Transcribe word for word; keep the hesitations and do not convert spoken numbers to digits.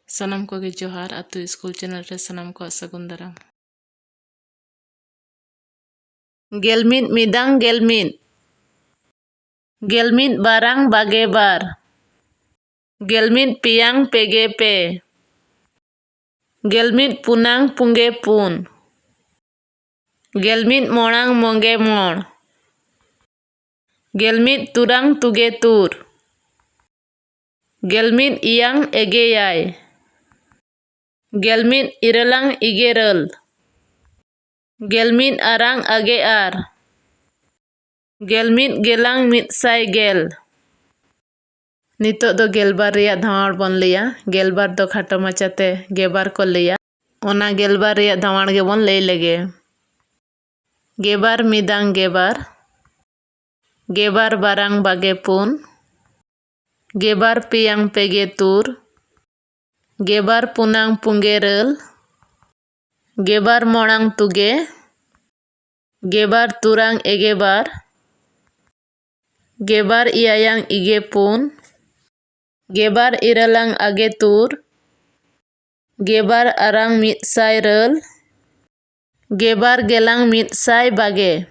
ᱥᱟᱱᱟᱢ ᱠᱚᱜᱮ ᱡᱚᱦᱟᱨ᱾ ᱟᱹᱛᱩ ᱥᱠᱩᱞ ᱪᱮᱱᱮᱞ ᱨᱮ ᱥᱟᱱᱟᱢ ᱠᱚᱣᱟᱜ ᱥᱟᱹᱜᱩᱱ ᱫᱟᱨᱟᱢ᱾ ᱜᱮᱞ ᱢᱤᱫ ᱢᱤᱫᱟᱝ ᱜᱮᱞ ᱢᱤᱫ, ᱜᱮᱞ ᱢᱤᱫ ᱵᱟᱨᱟᱝ ᱵᱟᱜᱮ ᱵᱟᱨ, ᱜᱮᱞ ᱢᱤᱫ ᱯᱮᱭᱟᱝ ᱯᱮᱜᱮ ᱯᱮ, ᱜᱮᱞ ᱢᱤᱫ ᱯᱩᱱᱟᱝ ᱯᱩᱸᱜᱮ ᱯᱩᱱ, ᱜᱮᱞ ᱢᱤᱫ ᱢᱚᱬᱟᱝ ᱢᱚᱜᱮ ᱢᱚᱬ, ᱜᱮᱞ ᱢᱤᱫ ᱛᱩᱨᱟᱝ ᱛᱩᱜᱮ ᱛᱩᱨ, ᱜᱮᱞ ᱢᱤᱫ ᱤᱭᱟᱝ ᱮᱜᱮ ᱭᱟᱭ, ᱜᱮᱞ ᱢᱤᱫ ᱤᱨᱟᱹᱞᱟᱝ ᱤᱜᱮᱨᱟᱹᱞ, ᱜᱮᱞ ᱢᱤᱫ ᱟᱨᱟᱝ ᱟᱜᱮ ᱟᱨ, ᱜᱮᱞ ᱢᱤᱫ ᱜᱮᱞᱟᱝ ᱢᱤᱫ ᱥᱟᱭ ᱜᱮᱞ᱾ ᱱᱤᱛᱚᱜ ᱫᱚ ᱜᱮᱞᱵᱟᱨ ᱨᱮᱭᱟᱜ ᱫᱷᱟᱶᱟᱲ ᱵᱚᱱ ᱞᱟᱹᱭᱟ᱾ ᱜᱮᱞᱵᱟᱨ ᱫᱚ ᱠᱷᱟᱴᱚ ᱢᱟᱪᱷᱟᱛᱮ ᱜᱮᱵᱟᱨ ᱠᱚ ᱞᱟᱹᱭᱟ᱾ ᱚᱱᱟ ᱜᱮᱞᱵᱟᱨ ᱨᱮᱭᱟᱜ ᱫᱷᱟᱶᱟᱲ ᱜᱮᱵᱚᱱ ᱞᱟᱹᱭ ᱞᱮᱜᱮ᱾ ᱜᱮᱵᱟᱨ ᱢᱤᱫᱟᱝ ᱜᱮᱵᱟᱨ, ᱜᱮᱵᱟᱨ ᱵᱟᱨᱟᱝ ᱵᱟᱜᱮ ᱯᱩᱱ, ᱜᱮᱵᱟᱨ ᱯᱮᱭᱟᱝ ᱯᱮᱜᱮ ᱛᱩᱨ, ᱜᱮᱵᱟᱨ ᱯᱩᱱᱟᱝ ᱯᱩᱸᱜᱮ ᱨᱟᱹᱞ, ᱜᱮᱵᱟᱨ ᱢᱚᱬᱟᱝ ᱛᱩᱜᱮ, ᱜᱮᱵᱟᱨ ᱛᱩᱨᱟᱝ ᱮᱜᱮ ᱵᱟᱨ, ᱜᱮᱵᱟᱨ ᱮᱭᱟᱭᱟᱝ ᱤᱜᱮ ᱯᱩᱱ, ᱜᱮᱵᱟᱨ ᱤᱨᱟᱹᱞᱟᱝ ᱟᱜᱮ ᱛᱩᱨ, ᱜᱮᱵᱟᱨ ᱟᱨᱟᱝ ᱢᱤᱫ ᱥᱟᱭ ᱨᱟᱹᱞ, ᱜᱮᱵᱟᱨ ᱜᱮᱞᱟᱝ ᱢᱤᱫ ᱥᱟᱭ ᱵᱟᱜᱮ᱾